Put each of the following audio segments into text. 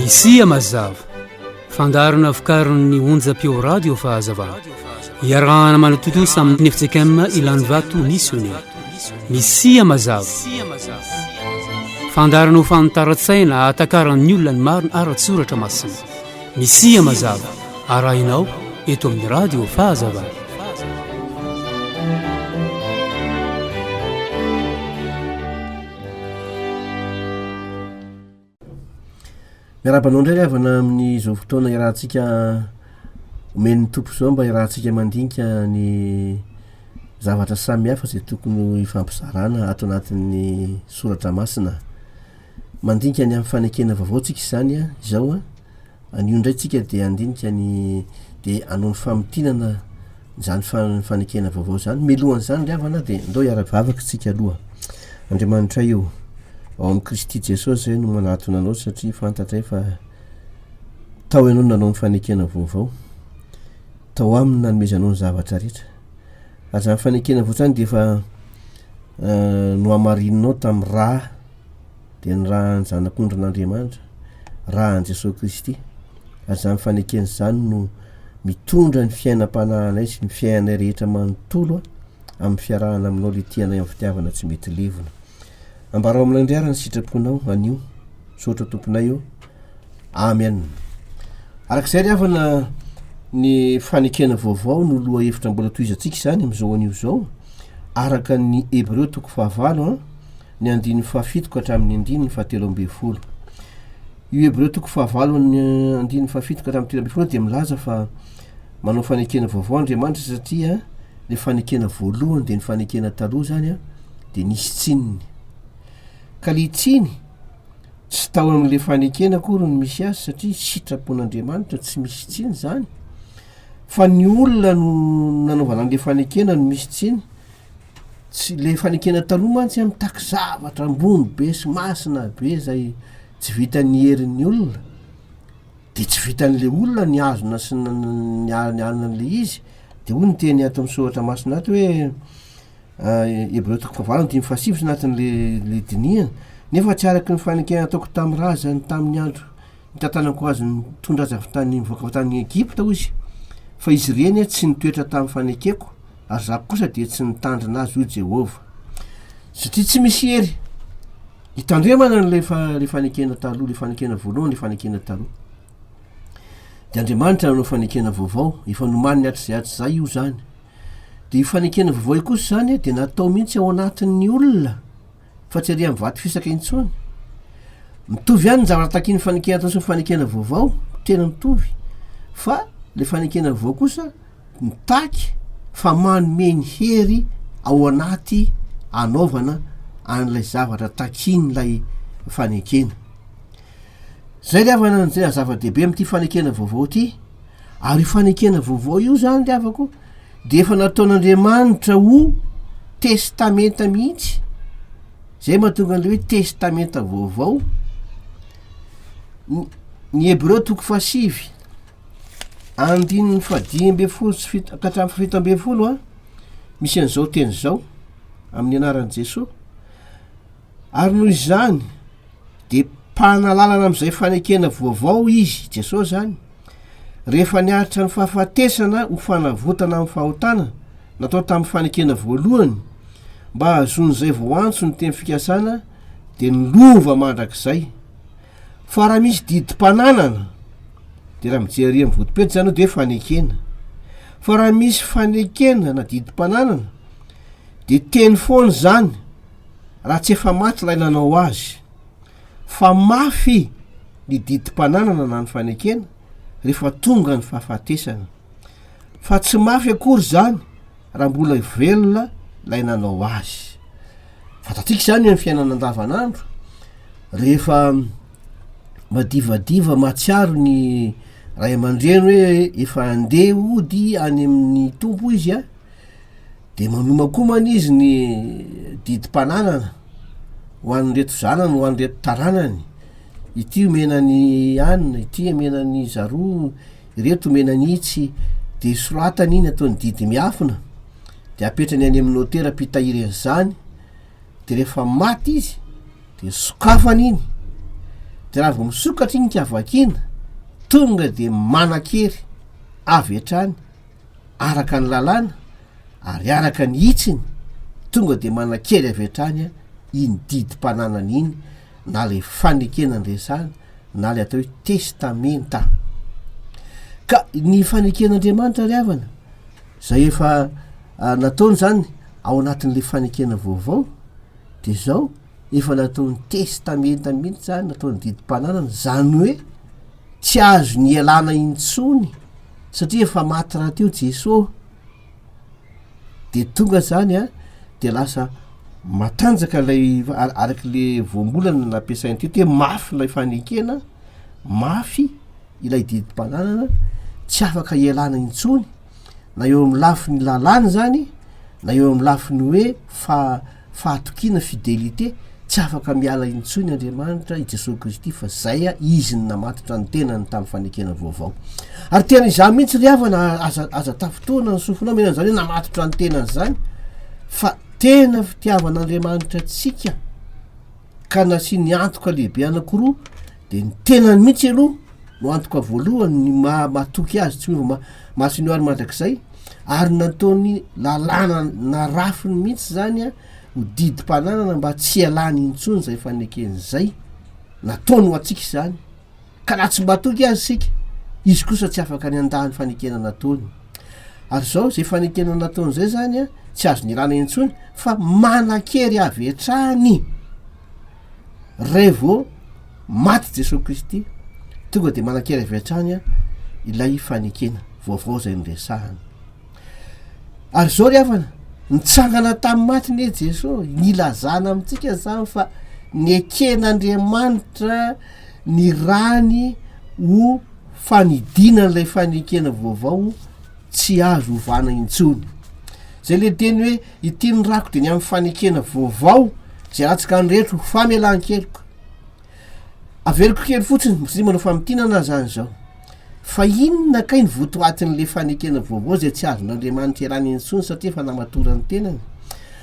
Misia Mazava, fandaharana vokarin'ny onjam-peo radio Fahazavana. Iarahana manatontosa amin'ny FJKM Ilanivato Misionera. Misia Mazava. Fandaharana ho fanitaran-tsaina ahatakaran'ny olona ny marina ara-tsoratra masina. Misia Mazava, arahinao eto amin'ny radio Fahazavana. Miarahaba anao indray ry havana amin'izao fotoana iarahantsika omen'ny Tompo izao mba iarahantsika mandinika ny zavatra samihafa izay tokony ho ifampizarana ato anatin'ny soratra masina. Mandinika ny amin'ny fanekena vaovao tsika izany a, izao a. Anio indray tsika dia handinika ny dia hanao ny famintinana izany fanekena vaovao izany. Milohan'izany ry havana dia ndao hiara-bavaka tsika aloha. Andriamanitray ô, ao amin'i Kristy Jesosy izay no manatona anao satria fantatray fa tao ianao no nanao ny fanekena vaovao, tao aminy nanomezanao ny zavatra rehetra. Ary izany fanekena vaovao izany dia efa nohamarininao tamin'ny rà. dia ny rà an'ny Zanak'ondrin'Andriamanitra, rà an'i Jesoa Kristy, ary izany fanekena izany no mitondra ny fiainam-panahinay sy ny fiainanay rehetra manontolo amin'ny fiarahana aminao le tia anay amin'ny fitiavana tsy mety levona. Ambarao aminay indray ary ny sitraponao anio. Misaotra Tomponay o. Amen. Araka izay ry havana ny fanekena vaovao no lohahevitra mbola tohizantsika izany amin'izao anio izao araka ny Hebreo toko fahavalo an. ny andininy fahafito ka hatramin'ny andininy fahatelo ambin'ny folo. Io Hebreo toko fahavalo ny andininy fahafito ka hatramin'ny 13 dia milaza fa manao fanekena vaovao Andriamanitra satria le fanekena voalohany dia ny fanekena taloha zany a de nisy tsininy. Ka le tsiny tsy tao amin'le fanekena akory no misy azy satria sitrapon'Andriamanitra tsy misy tsiny zany fa ny olona no nanaovana an'le fanekena no misy tsiny Tsy le fanekena taloha mantsy an mitaky zavatra ambony be sy masina be zay tsy vitan'ny herin'ny olona, de tsy vitan'le olona nihazona sy nialona an'le izy, de hoy ny teny ato amin'ny soratra masina ato hoe Hebreo toko fahavalo andininy fahasivy sy anatin'le le dinihana, nefa tsy araky ny fanekena nataoko tamin'ny razany tamin'ny andro nitantanako azy nitondra azy avy tany nivoaka avy tany Egypta hoy izy, fa izy ireny tsy nitoetra tamin'ny fanekeko, ary izaho kosa dia tsy nitandrina azy, hoy Jehovah. Satria tsy misy hery hitandremana an'ilay fa- le fanekena taloha, le fanekena voalohany, le fanekena taloha. De Andriamanitra nanao fanekena vaovao, efa nomaniny hatrizay hatrizay io zany. De io fanekena vaovao io kosa zany de natao mihitsy ao anatin'ny olona fa tsy ary amin'ny vato fisaka intsony. Mitovy ihany ny zavatra takian'ny fanekena taloha sy ny fanekena vaovao, tena mitovy, fa le fanekena vaovao kosa mitaky fa manome ny hery ao anaty anaovana an'ilay zavatra takian'ilay fanekena. Zay ry havana no tena zava-dehibe amin'ity fanekena vaovao ity, ary io fanekena vaovao io zany ry havako de efa nataon'Andriamanitra ho testamenta mihitsy, zay mahatonga an'le hoe testamenta vaovao, ny Hebreo toko fahasivy andininy fahadimy ambin'ny folo sy fito ka hatramin'ny fahafito ambin'ny folo an, misy an'izao teny zao amin'ny anaran'i Jesoa, ary noho izany de mpanalalana amin'izay fanekena vaovao izy, Jesosy zany, rehefa niaritra ny fahafatesana ho fanavotana amin'ny fahotana natao tamin'ny fanekena voalohany, mba hahazoan'izay voantso ny teny fikasana de ny lova mandrakizay. Fa raha misy didim-pananana, de raha mijery ary amin'ny vodipety zany de hoe fanekena, fa raha misy fanekena na didim-pananana de teny foana izany raha tsy efa maty ilay nanao azy, fa mafy ny didim-pananana na ny fanekena rehefa tonga ny fahafatesana, fa tsy mafy akory izany raha mbola velona ilay nanao azy. Fantatsika izany eo amin'ny fiainana andavanandro, rehefa madivadiva mahatsiaro ny ray aman-dreny hoe efa andeha hody any amin'ny Tompo izy an, de manomankomana izy ny didim-pananana ho an'ireto zanany, ho an'ireto taranany, ity omena an'i anona, ity omena an'i zaroa, ireto omena an'itsy, de soratany iny ataony didy miafina, de apetrany any amin'ny notera mpitahiry an'izany, de rehefa maty izy de sokafany iny. De raha vao misokatra iny ka vakiana, tonga de manan-kery avy hatrany araka ny lalàna ary araka ny hitsiny, tonga de manan-kery avy hatrany iny didim-pananana iny na le fanekena niresahana na le atao hoe testamenta. Ka ny faneken'Andriamanitra ry havana, zay efa nataony zany ao anatin'le fanekena vaovao de zao, efa nataony testamenta mihitsy zany, nataony didim-pananana, zany hoe tsy azony ialana intsony satria efa maty rahateo Jeso, de tonga zany an, de lasa matanjaka lay araky le voambolana nampiasainy teto hoe mafy lay fanekena, mafy ilay didim-pananana, tsy afaka ialana intsony na eo amin'ny lafiny lalàna zany na eo amin'ny lafiny hoe fa- fahatokiana, fidélité, tsy afaka miala intsony Andriamanitra, i Jesoa Kristy fa zay a, Izy no namatotra ny tenany tamin'ny fanekena vaovao. Ary tena izany mihitsy ry havana, aza aza tafintohina ny sofinao mena an'izany hoe namatotra ny tenany zany, fa tena fitiavan'Andriamanitra antsika ka nasiany antoka lehibe anankiroa, de ny tenany mihitsy aloha no antoka voalohany, ny maha matoky azy tsy miova ma- masony eo ary mandrakizay, ary nataony lalàna narafiny mihitsy zany a ho didim-pananana mba tsy hialany intsony zay fanekeny zay, nataony ho antsika izany, ka raha tsy matoky azy isika, izy kosa tsy afaka ny handà ny fanekena nataony, ary zao zay fanekena nataony zay zany a tsy azony ilana intsony fa manan-kery avy hatrany revo maty Jesosy Kristy, tonga de manan-kery avy hatrany a ilay fanekena vaovao zay noresahana. Ary zao ry havana, nitsangana tamin'ny maty ne Jeso, nilazana amintsika zany fa neken'Andriamanitra ny rany ho fanidinan'ilay fanekena vaovao tsy azo ovana intsony. Zay le teny hoe ity ny rako de ny amin'ny fanekena vaovao zay latsaka ny rehetra ho famelan-keloka. Averiko kely fotsiny, satria manao famintinana aho zany zao. Fa inona kay ny votoatin'le fanekena vaovao zay tsy azon'Andriamanitra ialana intsony satria efa namatora ny tenany?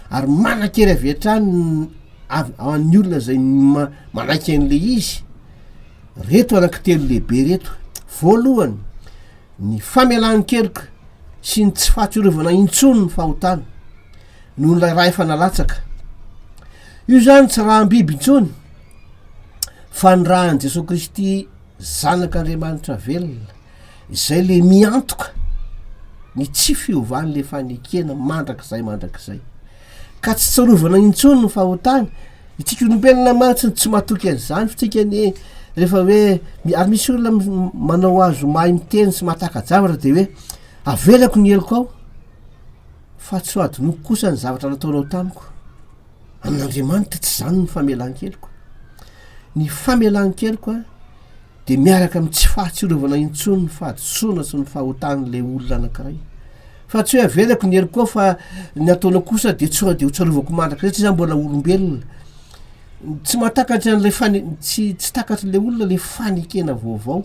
Ary manan-kery avy hatrany avy an'ny olona zay manaiky an'le izy. Reto anankitelo lehibe reto. Voalohany, ny famelan-keloka sy ny tsy fahatsiarovana intsony ny fahotana noho ilay ra efa nalatsaka. Io zany tsy raham-biby intsony fa ny rahan'i Jesoa Kristy Zanak'Andriamanitra velona, izay le miantoka ny tsy fiovan'le fanekena mandrakizay mandrakizay. Ka tsy tsarovana intsony ny fahotana, itsika olombelona mantsy no tsy matoky an'izany fa tsika anie rehefa hoe ary misy olona manao azy ho mahay miteny sy mahataka-javatra de hoe avelako ny helokao fa tsy ho adinoko kosa ny zavatra nataonao tamiko. Amin'Andriamanitra tsy izany ny famelan-keloka. Ny famelan-keloka de miaraka amin'ny tsy fahatsiarovana intsony ny fahadisoana sy ny fahotan'ilay olona anankiray. Fa tsy hoe avelako ny heloko ao fa ny ataonao kosa de tsy de ho tsarovako mandrakizay satria za mbola olombelona. Tsy mahatakatra an'ilay fane- tsy tsy takatr'ilay olona le fanekena vaovao.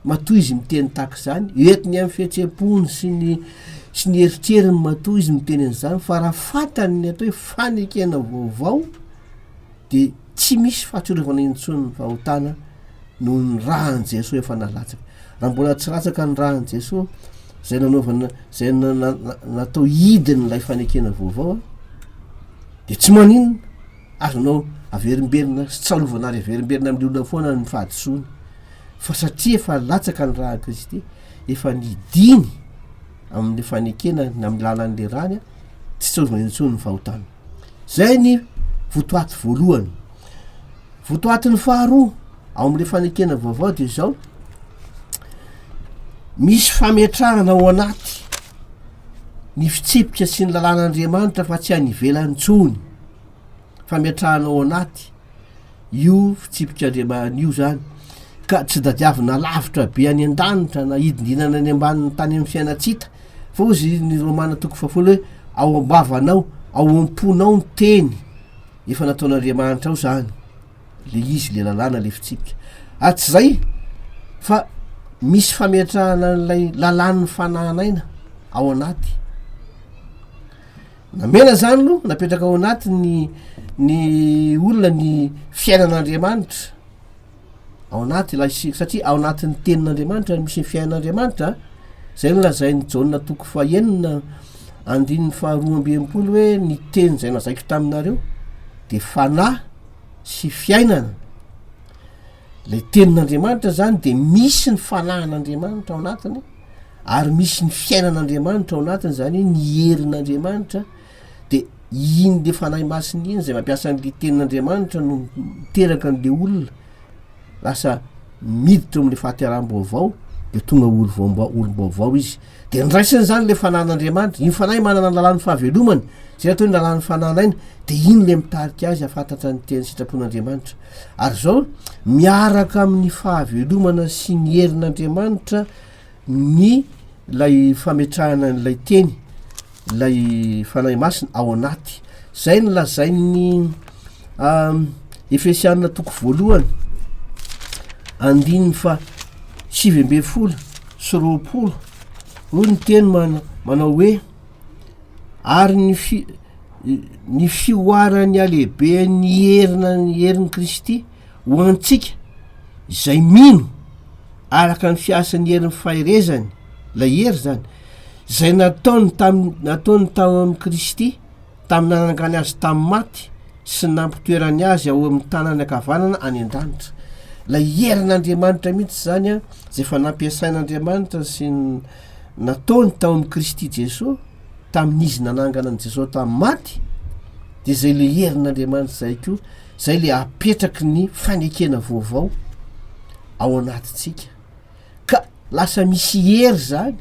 Matoa izy miteny tahaka izany, entiny amin'ny fihetseham-pony sy ny sy ny eritreriny matoa izy miteny an'izany fa raha fantany ny atao hoe fanekena vaovao de tsy misy fahatsiarovana intsony ny fahotana noho ny ràn'i Jesoa efa nalatsaka. Raha mbola tsy latsaka ny ràn'i Jesoa zay nanaovana zay natao hidiny ilay fanekena vaovao a de tsy maninona, azonao averimberina sy tsarovana ary averimberina amin'ny olona foana ny fahadisoany. Fa satria efa latsaka ny ràn'i Kristy, efa nidiny amin'ny fanekena na amin'ny lalan'le ràny, tsy tsarovana intsony ny fahotana. Zay ny votoaty voalohany. Votoatiny faharoa ao amin'le fanekena vaovao de zao, misy fametrahana ao anaty ny fitsipika sy ny lalàn'Andriamanitra fa tsy any ivelany intsony. Fametrahana ao anaty. Io fitsipik'Andriamanitra io zany ka tsy tadiavina lavitra be any an-danitra na hidindinana any ambanin'ny tany amin'ny fiainan-tsy hita fa hozy ny Romana toko fahafolo hoe ao am-bavanao, ao am-ponao ny teny efa nataon'Andriamanitra ao zany le izy le lalàna le fitsipika ary tsy zay fa misy fametrahana an'ilay lalàn'ny fanahanaina ao anaty. Namela zany aloha, napetraka ao anaty ny ny olona ny fiainan'Andriamanitra. Ao anaty ilay si- satria ao anatin'ny tenin'Andriamanitra no misy ny fiainan'Andriamanitra, zay no lazain'i Jaona toko fahenina andininy faharoa amby 60 hoe ny teny izay lazaiko taminareo de fanahy sy fiainana. Ilay tenin'Andriamanitra zany de misy ny fanahin'Andriamanitra ao anatiny ary misy ny fiainan'Andriamanitra ao anatiny zany hoe ny herin'Andriamanitra de iny le fanahy masina iny zay mampiasa an'le tenin'Andriamanitra no miteraka an'le olona lasa miditra eo am'le fahateraham-baovao de tonga olo vaomba- olom-baovao izy de nraisiny zany le fanahin'Andriamanitra, iny fanahy manana ny lalàn'ny fahavelomana, zay atao hoe ny lalàn'ny fanahinaina, de iny le mitarika azy hahafantatra ny teny sitrapon'Andriamanitra. Ary zao, miaraka amin'ny fahavelomana sy ny herin'Andriamanitra ny lay fametrahana an'ilay teny, ilay Fanahy Masina ao anaty. Zay no lazain'ny Efesiana toko voalohany, andininy faha 19 sy 20, hoy ny teny mana- manao hoe, ary ny fi- ny fihoaran'ny halehiben'ny herina ny herin'i Kristy ho antsika izay mino araka ny fiasan'ny herin'ny faherezany, ilay hery zany, izay nataony tam- nataony tao amin'i Kristy tamin'ny nanangany azy tamin'ny maty sy nampitoerany azy ao amin'ny tanany ankavanana any an-danitra. Ilay herin'Andriamanitra mihitsy zany an, zay efa nampiasain'Andriamanitra sy nataony tao amin'i Kristy Jesoa tamin'izy nanangana an'i Jesoa tamin'ny maty, de zay le herin'Andriamanitra zay koa, zay le apetraky ny fanekena vaovao ao anatintsika. Ka lasa misy hery zany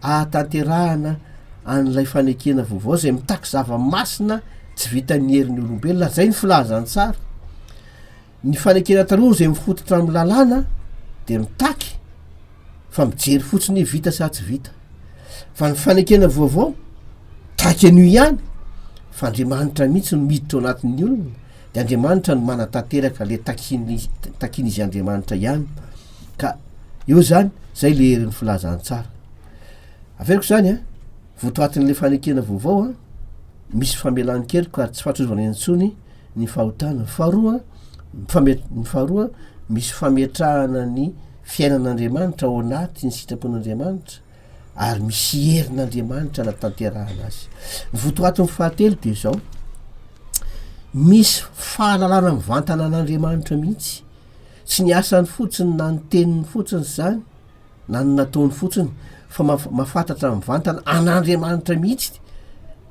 ahatanterahana an'ilay fanekena vaovao zay mitaky zava-masina tsy vitan'ny herin'ny olombelona, zay ny filazantsara. Ny fanekena taloha zay mifototra amin'ny lalàna de mitaky fa mijery fotsiny hoe vita sa tsy vita, fa ny fanekena vaovao taky an'io ihany fa Andriamanitra mihitsy no miditra ao anatin'ny olona de Andriamanitra no manatanteraka le takian'izy takian'izy Andriamanitra ihany ka eo zany zay le herin'ny filazantsara. Averiko zany a, votoatin'le fanekena vaovao a, misy famelan-keloka ary tsy fahatrovana intsony ny fahotana. Ny faharoa, fame- ny faharoa misy fametrahana ny fiainan'Andriamanitra ao anaty ny sitrapon'Andriamanitra ary misy herin'Andriamanitra anatanterahana azy. Ny votoatin'ny fahatelo de zao, misy fahalalana mivantana an'Andriamanitra mihitsy, tsy ny asany fotsiny na ny teniny fotsiny zany na ny nataony fotsiny fa maf- mahafantatra mivantana an'Andriamanitra mihitsy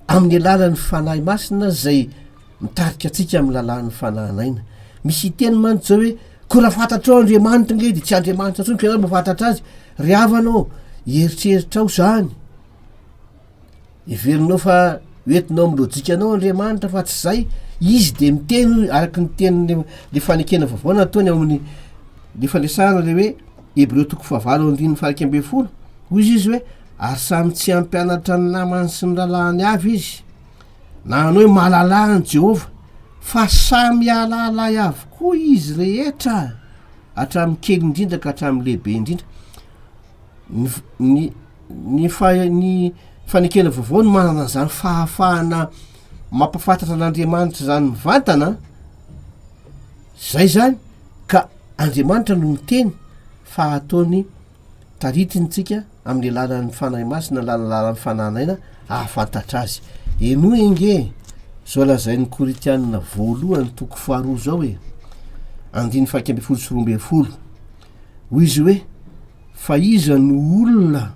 amin'ny alalan'ny Fanahy Masina zay mitarika antsika amin'ny lalàn'ny fanahin'aina. Misy hiteny mantsy zao hoe koa raha fantatrao Andriamanitra nge de tsy Andriamanitra intsony fa ianao mahafantatra azy. Ry havana ô, eritreritrao zany. Heverinao fa hoentinao amin'ny lojikanao Andriamanitra fa tsy zay. Izy de miteny araky ny tenin'ny le fanekena vaovao nataony ao amin'ny le fandresahana le hoe Hebreo toko fahavalo andininy faha 11, hoy izy izy hoe ary samy tsy hampianatra ny namany sy ny rahalahiny avy izy na hanao hoe mahalala an'i Jehovah, fa samy hahalala ahy avokoa izy rehetra, hatramin'ny kely indrindra ka hatramin'ny lehibe indrindra. Ny ny ny faha- ny fanekena vaovao no manana an'izany fahafahana mampahafantatra an'Andriamanitra izany mivantana, zay zany ka Andriamanitra no miteny fa ataony Taritiny tsika amin'ny alalan'ny Fanahy Masina, alalan'ny Fanahin'aina hahafantatra Azy. Henoy ange e, zao lazain'ny Korintianina voalohany toko faharoa zao e, andininy faha 12. Hoy izy hoe, Fa iza no olona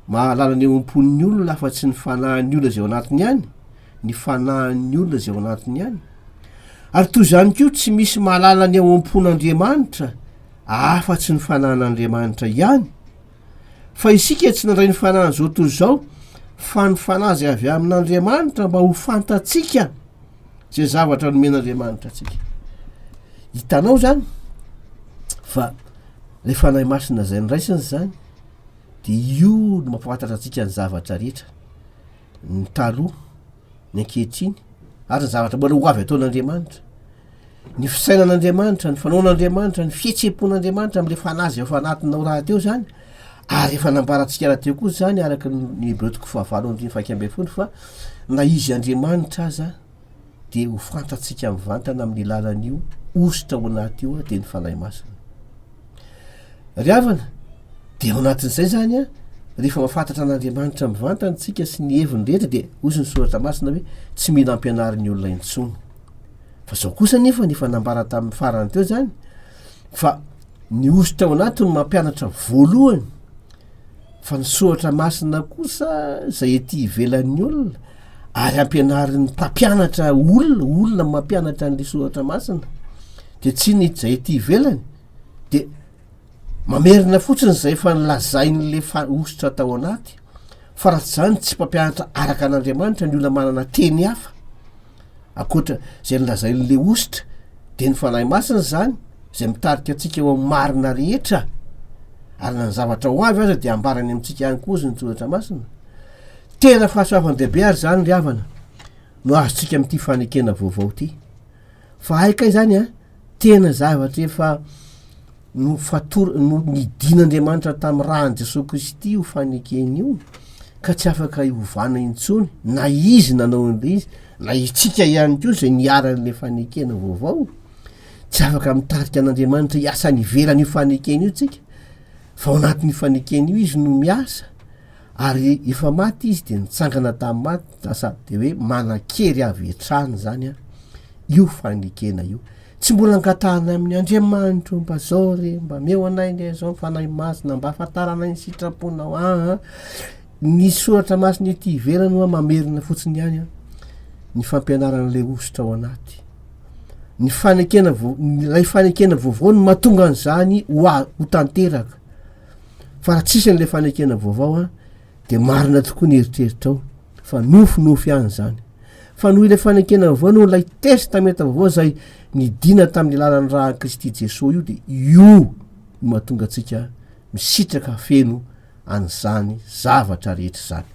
mahalala ny ao am-pon'ny olona afa-tsy ny fanahin'ny olona izay ao anatiny ihany? Ny fanahin'ny olona izay ao anatiny ihany. Ary toy izany koa tsy misy mahalala ny ao am-pon'Andriamanitra afa-tsy ny Fanahin'Andriamanitra ihany. Fa isika tsy nandray ny fanahin'izao tontolo izao, fa ny Fanahy izay avy amin'Andriamanitra mba ho fantatsika izay zavatra nomen'Andriamanitra antsika. Hitanao zany fa ilay Fanahy Masina izay noraisina zany de io no mampahafantatra antsika ny zavatra rehetra, ny taloha, ny ankehitriny ary ny zavatra mbola ho avy ataon'Andriamanitra. Ny fisainan'Andriamanitra, ny fanaon'Andriamanitra, ny fihetseham-pon'Andriamanitra am'le fanahy zay efa anatinao rahateo zany, ary efa nambarantsika rahateo koa zany araka ny Hebreo toko fahavalo andininy faha 11 fa na izy Andriamanitra aza de ho fantatsika mivantana amin'ny alalan'io hosotra ao anaty io de ny Fanahy Masina. Ry havana, dia ao anatin'izay zany an, rehefa mahafantatra an'Andriamanitra mivantana tsika sy ny heviny rehetra dia hozy ny soratra masina hoe tsy mila ampianarin'ny olona intsony. Fa zao kosa nefa ny efa nambara tamin'ny farany teo zany fa ny hosotra ao anaty no mampianatra voalohany fa ny soratra masina kosa zay ety ivelan'ny olona ary ampianarin'ny mpampianatra olona, olona mampianatra an'le soratra masina de tsy ny zay ety ivelany de mamerina fotsiny zay efa nolazain'le fa- hosotra tao anaty fa raha tsy zany tsy mpampianatra araka an'Andriamanitra ny olona manana teny hafa ankoatra zay nolazain'le hosotra de ny Fanahy Masina zany zay mitarika antsika eo amin'ny marina rehetra ary na ny zavatra ho avy aza de ambarany amintsika ihany koa ozy ny soratra masina. Tena fahasoavan-dehibe ary zany ry havana no azontsika amin'ity fanekena vaovao ity fa hay kay zany an Tena zavatra efa nofator- no- nidin'Andriamanitra tamin'ny ràn'i Jesoa Kristy io fanekena io ka tsy afaka hiovana intsony na izy nanao an'ilay izy na isika ihany koa izay niharan'ilay fanekena vaovao. Tsy afaka mitarika an'Andriamanitra hiasa any ivelan'io fanekena io tsika fa ao anatin'io fanekena io izy no miasa ary efa maty izy de nitsangana tamin'ny maty lasa de hoe manan-kery avy hatrany zany an io fanekena io. Tsy mbola angatahana amin'ny Andriamanitra o mba zao re, mba omeo anay re zao ny Fanahy Masina, mba ahafantaranay ny sitraponao aa. Ny soratra masina ety ivelany hoa mamerina fotsiny ihany an ny fampianaran'ilay hosotra ao anaty. Ny fanekena vo- ilay fanekena vaovao no mahatonga an'izany ho a- ho tanteraka. Fa raha tsisy an'ilay fanekena vaovao an de marina tokoa ny eritreritrao fa nofinofy ihany zany. Fa noho ilay fanekena vaovao, noho ilay testamenta vaovao izay nidina tamin'ny alalan'ny ràn'i Kristy Jesoa io de io no mahatonga antsika misitraka feno an'izany zavatra rehetra izany.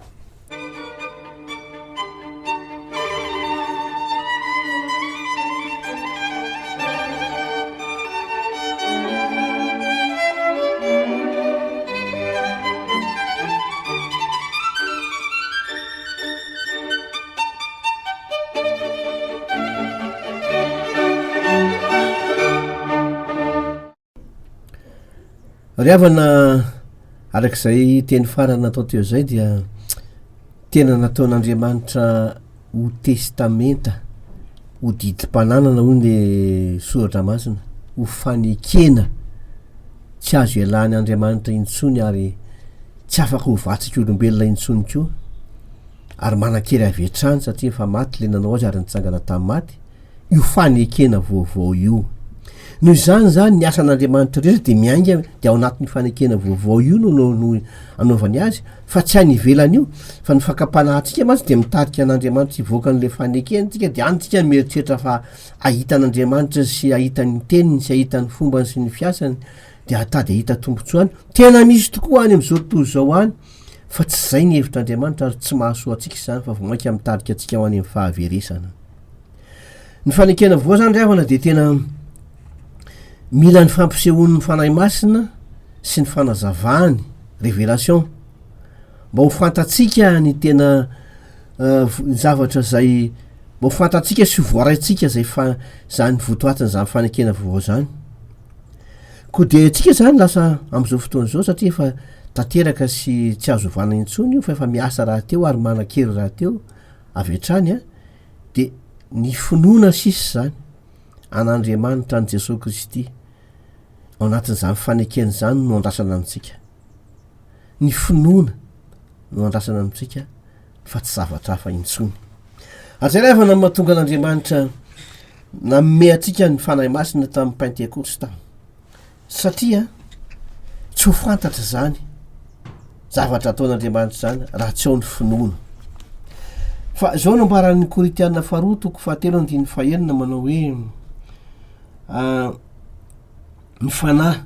Ry havana, araka izay teny farany natao teo izay dia tena nataon'Andriamanitra ho testamenta, ho didim-pananana hoy ny soratra masina, ho fanekena tsy azo ialany Andriamanitra intsony ary tsy afaka ho vatsika olombelona intsony koa ary manan-kery avy hatrany satria efa maty le nanao azy ary nitsangana tamin'ny maty io fanekena vaovao io. Noho izany zany ny asan'Andriamanitra rehetra dia miainga dia ao anatin'io fanekena vaovao io no no no anaovany azy fa tsy any ivelany io fa ny fakam-panahintsika mantsy dia mitarika an'Andriamanitra hivoaka an'le fanekena tsika dia any tsika mieritreritra fa hahita an'Andriamanitra sy hahita ny teniny sy hahita ny fombany sy ny fiasany dia hatady hahita tombontsoa any. Tena misy tokoa any amin'izao tontolo izao any fa tsy izay ny hevitr'Andriamanitra ary tsy mahasoa antsika izany fa vao mainka mitarika antsika ho any amin'ny fahaveresana. Ny fanekena voa zany ry havana dia tena mila ny fampisehoan'ny Fanahy Masina sy ny fanazavany, révélation, mba ho fantatsika ny tena eh, ny zavatra izay mba ho fantatsika sy ho voaraintsika izay fa zany votoatin'izany fanekena vaovao zany. Koa dia antsika zany lasa am'izao fotoana izao satria efa tanteraka sy tsy azo ovana intsony io fa efa miasa rahateo ary manan-kery rahateo avy hatrany an, de ny finoana sisa zany an'Andriamanitra an'i Jesoa Kristy ao anatin'izany fanekena izany no andrasana amintsika. Ny finoana no andrasana amintsika fa tsy zavatra hafa intsony. Ary zay rehefa no mahatonga an'Andriamanitra nanome antsika ny Fanahy Masina tamin'ny Pentekosta. Satria tsy ho fantatra izany zavatra ataon'Andriamanitra izany raha tsy ao ny finoana. Fa izao no ambaran'ny Korintiana faharoa toko fahatelo andininy fahenina manao hoe ah, ny fanahy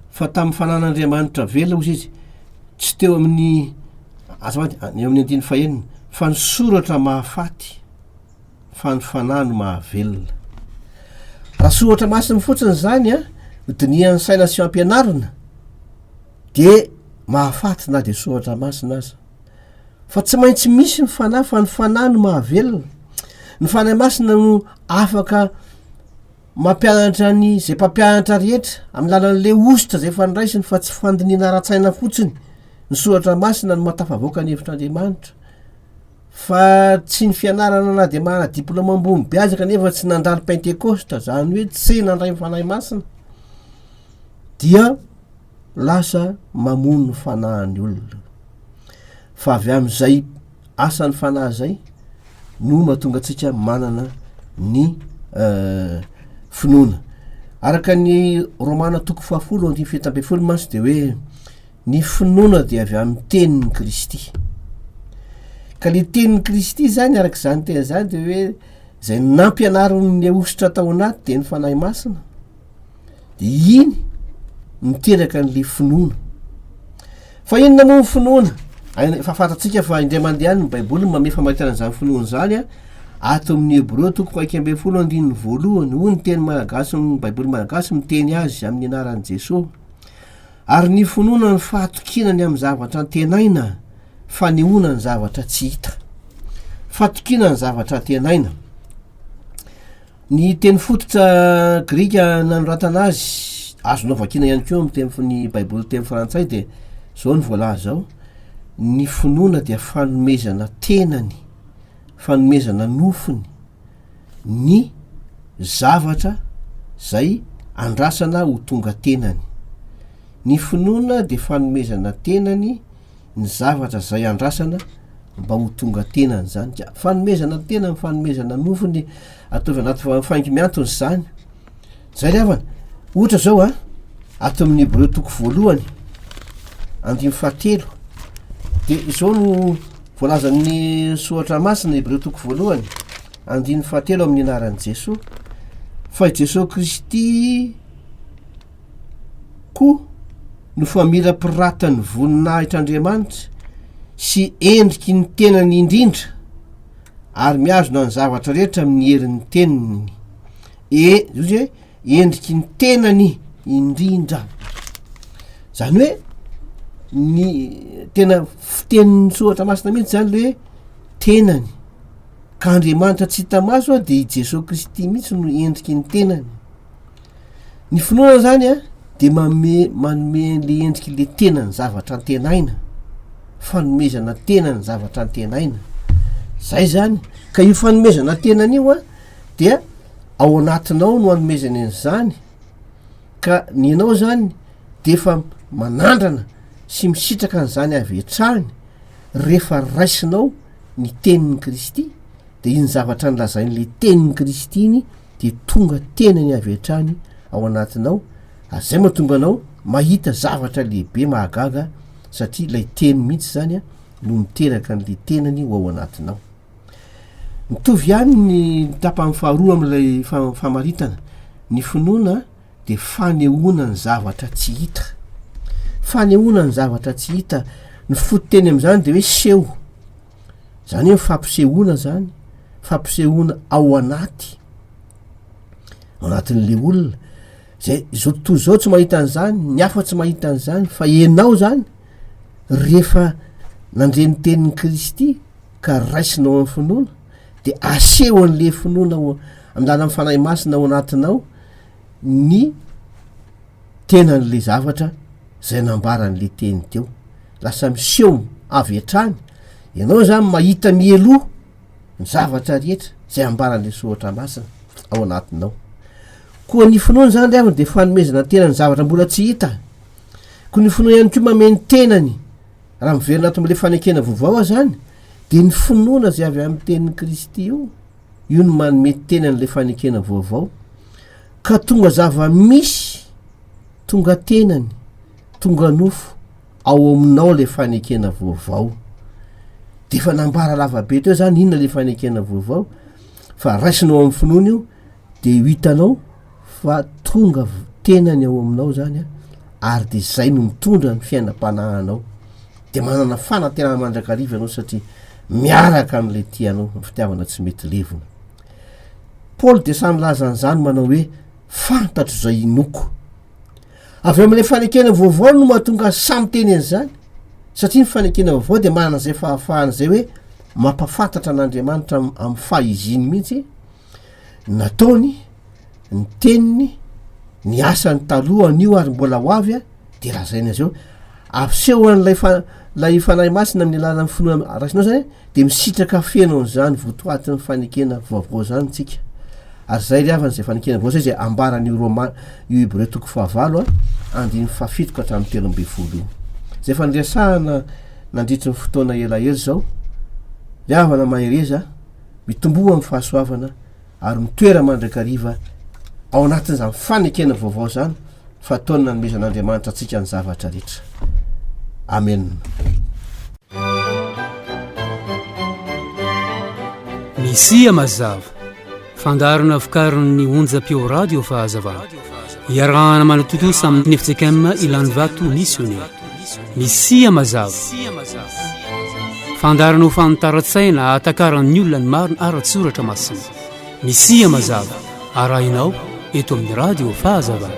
fa tamin'ny fanan'Andriamanitra velona hozy izy tsy teo amin'ny azafady eo amin'ny andininy fahenina fa ny soratra mahafaty fa ny fanahy no mahavelona. Raha soratra masina fotsiny izany an, dinihan'ny saina sy ampianarina de mahafaty na de soratra masina aza. Fa tsy maintsy misy ny fanahy fa ny fanahy no mahavelona. Ny fanahy masina no afaka. Mampianatra ny izay mpampianatra rehetra amin'ny alalan'ilay hosotra izay efa noraisiny fa tsy fandinihana ara-tsaina fotsiny ny soratra masina no mahatafavoaka ny hevitr'Andriamanitra fa tsy ny fianarana na dia manana diplôma ambony be aza kanefa tsy nandalo pentekosta zany hoe tsy nandray ny fanahy masina dia lasa mamono ny fanahin'ny olona fa avy amin'izay asan'ny fanahy zay no mahatonga antsika manana ny finoana. Araka ny Romana toko fahafolo andininy 17 mantsy de hoe ny finoana dia avy amin'ny tenin'i Kristy. Ka le tenin'i Kristy zany araka izany teny zany de hoe zay nampianarin'ny hosotra tao anaty de ny Fanahy Masina. de iny miteraka an'le finoana. Fa inona moa ny finoana? Efa fantatsika fa indray mandeha any ny baiboly no mamehy famaritana an'izany finoana izany a, ato amin'ny Hebreo toko 11 andininy voalohany, hoy ny teny malagasy, ny baiboly malagasy miteny azy amin'ny anaran'i Jesoa. Ary ny finoana ny fahatokiana ny amin'ny zavatra antenaina, fanehoana ny zavatra tsy hita. Fatokiana ny zavatra antenaina. Ny teny fototra grika nanoratana azy, azonao vakiana ihany koa amin'ny teny ny baiboly teny frantsay dia zao no voalaza ao, ny finoana dia fanomezana tenany, fanomezana nofony ny zavatra zay andrasana ho tonga tenany. Ny finoana dia fanomezana tenany ny zavatra zay andrasana mba ho tonga tenany zany ka fanomezana tena ny fanomezana nofony ataovy anaty faingo miantona zany zay ry havana ohatra zao a ato amin'ny hebreo toko voalohany andininy fahatelo de izao no voalazan'ny soratra masina hebreo toko voalohany andininy fahatelo amin'ny anaran'i Jesoa fa i Jesoa Kristy koa no famirapiratan'ny voninahitr'Andriamanitra sy endriky ny tenany indrindra ary mihazona ny zavatra rehetra amin'ny herin'ny teniny. E, izy hoe endriky ny tenany indrindra. Zany hoe ny tena fitenin'ny soratra masina mihitsy zany le hoe tenany. Ka Andriamanitra tsy hita maso a de i Jesoa Kristy mihitsy no endriky ny tenany. Ny finoana zany a de manome manome an'le endriky le tena ny zavatra antenaina, fanomezana tena ny zavatra antenaina, zay zany ka io fanomezana tenany io a dia ao anatinao no anomezany an'izany ka ny anao zany de efa manandrana sy misitraka an'izany avy hatrany rehefa raisinao ny tenin'i Kristy de iny zavatra nolazain'le tenin'i Kristy iny de tonga tenany avy hatrany ao anatinao ary zay mahatonga anao mahita zavatra lehibe mahagaga satria ilay teny mihitsy zany a no miteraka an'le tenany ho ao anatinao. Mitovy ihany ny tapany faharoa amin'ilay famaritana, ny finoana de fanehoana ny zavatra tsy hita, fanehoana ny zavatra tsy hita, ny fototeny am'zany de hoe seho. Zany hoe fampisehoana zany, fampisehoana ao anaty, ao anatin'le olona, zay zao tontolo zao tsy mahita an'zany, ny hafa tsy mahita an'zany fa enao zany rehefa nandre ny tenin'i Kristy ka raisinao amin'ny finoana de aseho an'le finoana ao amin'ny alalan'ny Fanahy Masina ao anatinao ny tenan'le zavatra zay nambaran'le teny teo, lasa miseho avy hatrany, ianao zany mahita mialoha ny zavatra rehetra zay ambaran'le soratra masina ao anatinao. Koa ny finoana zany ry havana de fanomezana tena ny zavatra mbola tsy hita, koa ny finoana ihany koa mamehy ny tenany, raha miverina ato am'le fanekena vaovao aho zany de ny finoana zay avy amin'ny tenin'i Kristy io, io no manome tena an'ilay fanekena vaovao ka tonga zava-misy, tonga tenany, tonga nofo ao aminao ilay fanekena vaovao. De efa nambara lavabe teo zany inona le fanekena vaovao fa raisinao amin'ny finoana io de ho hitanao fa tonga tenany ao aminao zany a ary de zay no mitondra ny fiainam-panahinao. De manana fanantenana mandrakariva ianao satria miaraka amin'ilay tia anao, ny fitiavana tsy mety levona. Paoly dia samy milaza an'izany manao hoe fantatro izay inoako. Avy amin'ilay fanekena vaovao no mahatonga azy samy miteny an'izany, satria ny fanekena vaovao dia manana izay fahafahana izay hoe mampahafantatra an'Andriamanitra amin'ny fahaiziny mihitsy nataony. Ny teniny, ny asany taloha anio ary mbola ho avy de lazainy azy eo. Aseho an'ilay fa- lay Fanahy Masina amin'ny alalan'ny finoana raisinao zany de misitraka feno an'izany votoatin'ny fanekena vaovao zany tsika. Ary zay ry havana zay fanekena vaovao zay zay ambaran'io Roma io Hebreo toko fahavalo a andininy fahafito ka hatramin'ny 13 io. Zay efa niresahana nandritry ny fotoana elaela izao. Ry havana mahereza, mitomboa amin'ny fahasoavana ary mitoera mandrakariva ao anatin'izany fanekena vaovao izany fa ataony nanomezan'Andriamanitra antsika ny zavatra rehetra. Amena. Misia mazava. Fandaharana vokarin'ny onjam-peo radio Fahazavana. Iarahana manatontosa amin'ny fjkm Ilanivato Misionera. Misia mazava. Fandaharana ho fanitaran-tsaina ahatakaran'ny olona ny marina ara-tsoratra masina. Misia mazava. Arahinao eto amin'ny radio Fahazavana.